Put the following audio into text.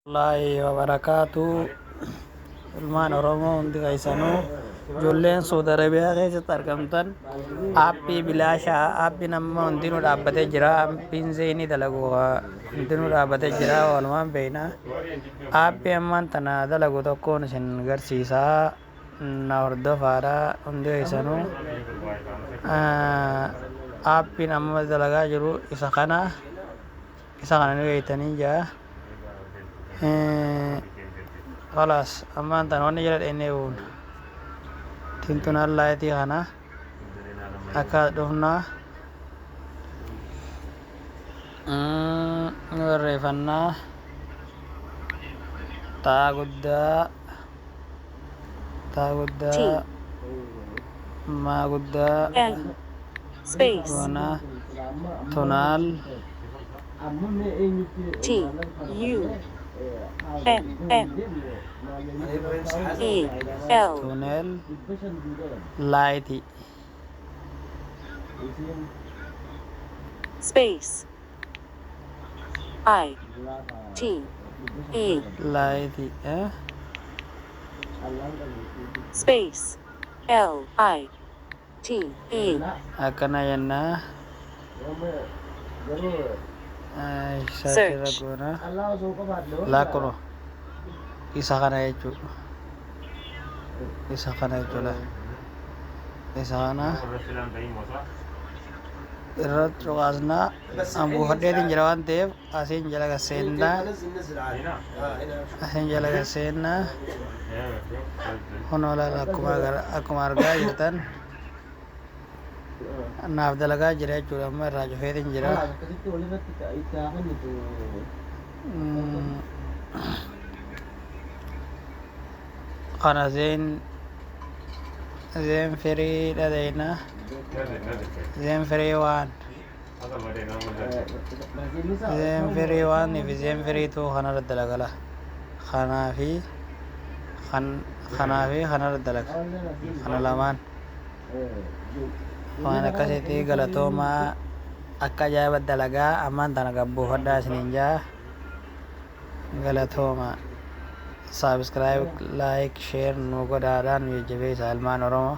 Wallaahi wabarakaatu. Ilmaan Oromoo hundi keessanuu, ijoolleen Saudi Arabiyaa keessatti argamtan, aappii bilaashaa, aappiin amma hundinuu dhaabbatee jira. Aappiin Zain dalagu hundinuu dhaabbatee jira, walumaan beekna. Aappii ammaan tana dalagu tokkoon isin garsiisaa, na hordofaadha hundi keessanuu. Aappiin amma dalagaa jiru isa kana. Isa kana ni beektanii jaa. Khalaas, ammaan tana wanni jala dheennee buuna. Tintunaan laayitii kana akka dhufnaa ni barreeffannaa. Taa guddaa, taa guddaa, maa guddaa N space goona, tunaal T U N N E L tunnel laayitii space I T E laayitii space L I T E Akkana jennaa, search irra Search. Goona laakkuno isa kana jechuu, isa kana jechuudha. Isa kana irra cuqaasnaa. An buufadheetiin jira waan ta'eef asiin jala gaseennaa, asiin jala gaseennaa. Kunoo laala, akkuma argaa jirtan naaf dalagaa jira jechuudha. Amma irraa cufeetiin jira. Kana Zain Free dhadheena, Zain Free waan, Zain Free waan fi Zain Free two kanarra dalagala. Kanaa fi kan kanaa fi kanarra dalaga, kana lamaan waan akkasitti. Galatoomaa. Akka ajaa'iba dalagaa. Ammaan tana gabbuufadhaa isiniin jaa. Galatooma. Subscribe, like, share nu godhaadhaan nu jajjabeessa, ilmaan Oromoo.